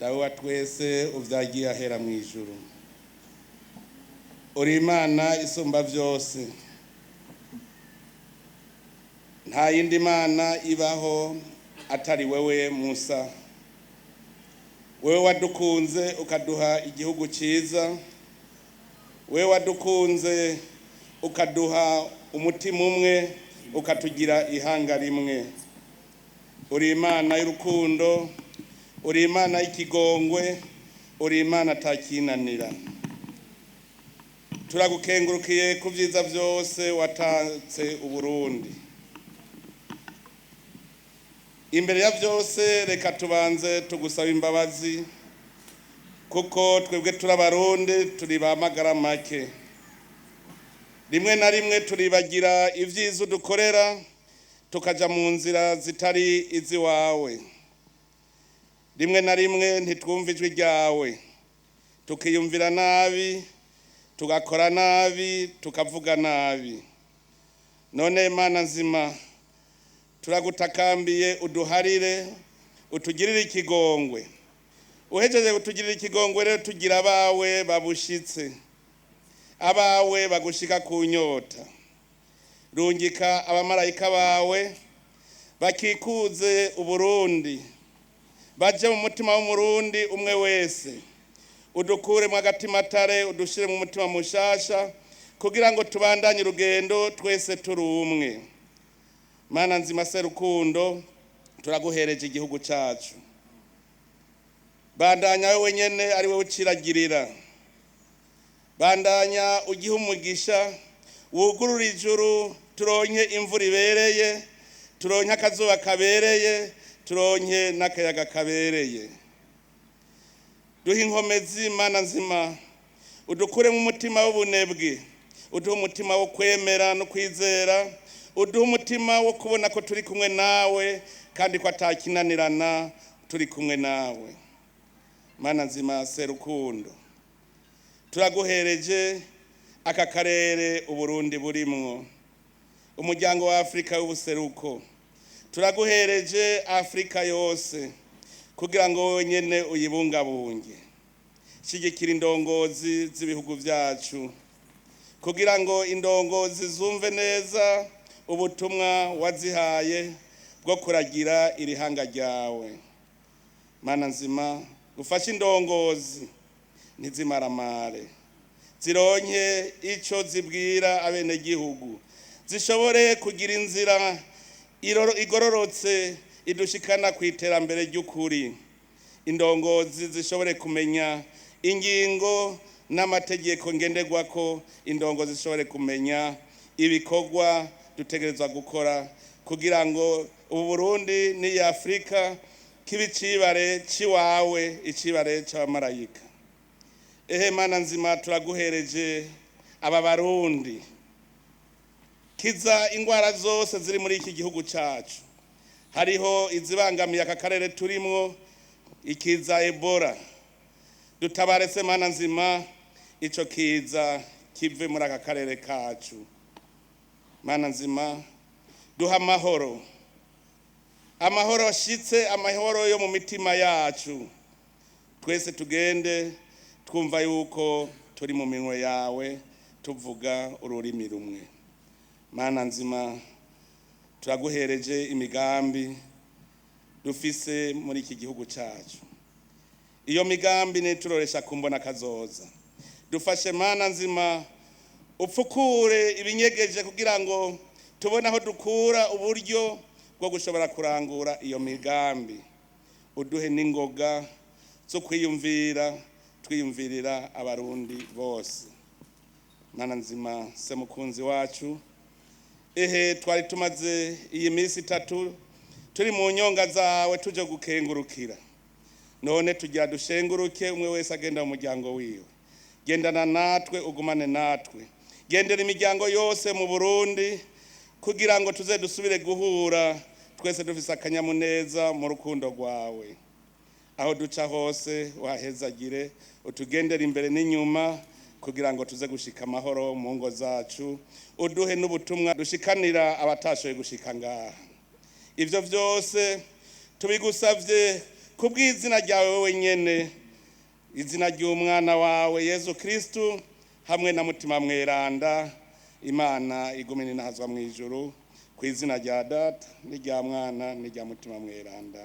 Dawe wa twese uvyagiye ahera mu ijuru, uri Imana isumba vyose, nta yindi mana ibaho atari wewe Musa. Wewe wadukunze ukaduha igihugu ciza, wewe wadukunze ukaduha umutima umwe, ukatugira ihanga rimwe. Uri Imana y'urukundo, uri Imana y'ikigongwe, uri Imana atakinanira. Turagukengurukiye ku vyiza vyose watatse Uburundi. Imbere ya vyose reka tubanze tugusaba imbabazi, kuko twebwe turi Abarundi, turi ba magara make. Rimwe na rimwe turibagira ivyiza udukorera, tukaja mu nzira zitari iziwawe. Rimwe na rimwe ntitwumva ijwi ryawe, tukiyumvira nabi, tugakora nabi, tukavuga nabi. None Mana nzima, turagutakambiye uduharire, utugirire ikigongwe. Uhejeje kutugirira ikigongwe rero, tugira abawe babushitse, abawe bagushika ku nyota. Rungika abamarayika bawe bakikuze Uburundi, baje mu mutima w'Umurundi umwe wese. Udukuremo agatimatare, udushire mu mutima mushasha, kugira ngo tubandanye urugendo twese turi umwe. Mana nzima Serukundo, turaguhereje igihugu cacu. Bandanya wewe wenyene ari we uciragirira, bandanya ugihe umugisha, wugurura ijuru, turonke imvura ibereye, turonke akazuba kabereye, turonke n'akayaga kabereye. Duhe inkomezi, Mana nzima, udukuremo umutima w'ubunebwe, uduhe umutima wo kwemera no kwizera, uduhe umutima wo kubona ko turi kumwe nawe kandi ko atakinanirana turi kumwe nawe. Mana nzima Serukundo, turaguhereje aka karere Uburundi burimwo, umuryango wa Afurika w'ubuseruko. Turaguhereje Afurika yose kugira ngo wenyene uyibungabunge. Shigikira indongozi z'ibihugu vyacu, kugira ngo indongozi zumve neza ubutumwa wazihaye bwo kuragira iri hanga ryawe. Mana nzima, ufashe indongozi ntizimaramare, zironke ico zibwira abenegihugu, zishobore kugira inzira igororotse idushikana ku iterambere ry'ukuri. Indongozi zishobore kumenya ingingo n'amategeko ngenderwako, indongozi zishobore kumenya ibikorwa dutegerezwa gukora kugira ngo ubu Burundi n'iyi Afurika kibe icibare ciwawe, icibare c'abamarayika. Ehe Mana nzima, turaguhereje aba Barundi. Kiza ingwara zose ziri muri iki gihugu cacu. Hariho izibangamiye aka karere turimwo, ikiza Ebola. Dutabare se Mana nzima, ico kiza kive muri aka karere kacu. Mana nzima, duha amahoro, amahoro ashitse, amahoro yo mu mitima yacu. Twese tugende twumva yuko turi mu minwe yawe, tuvuga ururimi rumwe. Mana nzima, turaguhereje imigambi dufise muri iki gihugu cacu. Iyo migambi nituroresha kumbona kazoza. Dufashe Mana nzima, upfukure ibinyegeje kugira ngo tubone aho dukura uburyo bwo gushobora kurangura iyo migambi. Uduhe n'ingoga zo kwiyumvira, twiyumvirira Abarundi bose. Mana nzima se mukunzi wacu, ehe twari tumaze iyi minsi 3 turi mu nyonga zawe tuje gukengurukira. None tugira dushenguruke, umwe wese agenda mu muryango wiwe. Gendana natwe, ugumane natwe, gendera imiryango yose mu Burundi, kugira ngo tuze dusubire guhura twese dufise akanyamuneza mu rukundo rwawe. Aho duca hose wahezagire, utugendere imbere n'inyuma, kugira ngo tuze gushika amahoro mu ngo zacu. Uduhe n'ubutumwa dushikanira abatashoboye gushika ngaha. Ivyo vyose tubigusavye Ku bw'izina ryawe wowe nyene, izina ry'umwana wawe Yezu Kristu hamwe na Mutima Mweranda, Imana igume inahazwa mu ijuru, ku izina rya Data n'irya Mwana n'irya Mutima Mweranda.